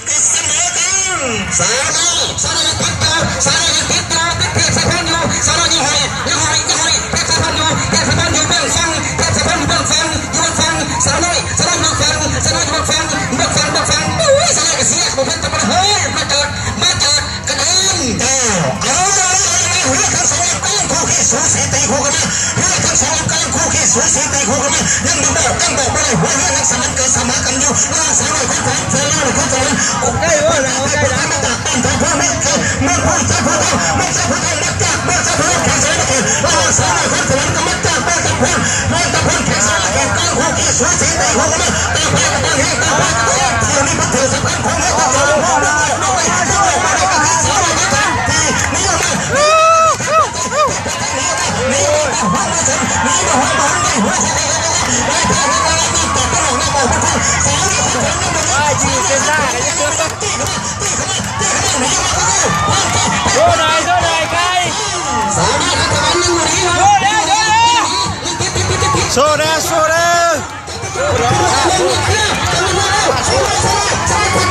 ສະເໝີກັນ ສາວນ້ອຍ ສາວນ້ອຍຕິດຢູ່ ສາວນ້ອຍຕິດຢູ່ ຕິດເພບສາຍພອນຢູ່ ສາວນ້ອຍຍັງຫ້ອຍ ຍັງຫ້ອຍ ຍັງຫ້ອຍ ເພບສາຍພອນຢູ່ ເພບສາຍພອນຢູ່ເບື້ອງຝັ່ງ ເພບສາຍພອນຢູ່ເບື້ອງຝັ່ງ ຢູ່ເບື້ອງຝັ່ງ ສາວນ້ອຍ ສາວນ້ອຍຢູ່ເບື້ອງຝັ່ງ ສາວນ້ອຍຢູ່ເບື້ອງຝັ່ງ ເບື້ອງຝັ່ງ ເບື້ອງຝັ່ງ ໂອ້ຍ ສາວນ້ອຍກະເສຍ ບໍ່ເປັນຕາປານເຮີຍ ມາຈາກ ມາຈາກ ກະເດີນ ເຈົ້າ ເອົາ ເອົາ ເອົາ ເຮືອທັງສອງລຳກຳລັງຄູ່ຄີສູສີຕີຄູ່ກັນມາ ເຮືອທັງສອງລຳກຳລັງຄູ່ຄີສູສີຕີຄູ່ກັນມາ ຍັງບໍ່ບອກ ຍັງບອກບໍ່ໄດ້ ຫົວເຮືອຍັງສະໝັນເກີດສະໝາກັນຢູ່ ລະຫວ່າງສາວນ້ອຍຄົນຂອງ ສາວນ້ອຍຄົນຂອງ ອອກໄດ້ບໍ່ລະ ອອກໄດ້ລະ ມາຈາກບ້ານທາງເມືອງ ເມືອງພູຊາຍພູທອງ ເມືອງຊາຍພູທອງ ມາຈາກເມືອງຊາຍພູທອງ ແຂວງສະຫວັນນະເຂດ ລະຫວ່າງສາວນ້ອຍຄົນຂອງສະຫວັນ ກໍມາຈາກເມືອງຕຳພົນ ເມືອງຕຳພົນ ແຂວງສະຫວັນນະເຂດ ກຳລັງຄູ່ຄີສູສີຕີຄູ່ກັນມາ ຕ່າງຝ່າຍກໍຕ່າງແຮງ ຕ່າງຝ່າຍກໍຕ່າງແຮງ ເທື່ອນີ້ເປັນເທື່ອສຳຄັນຂອງເຮົາ ເຈົ້າ ເຈົ້າ ເຈົ້າ ໂຊແດ່ ໂຊແດ່ ໄກ ໂຊແດ່ ໂຊແດ່.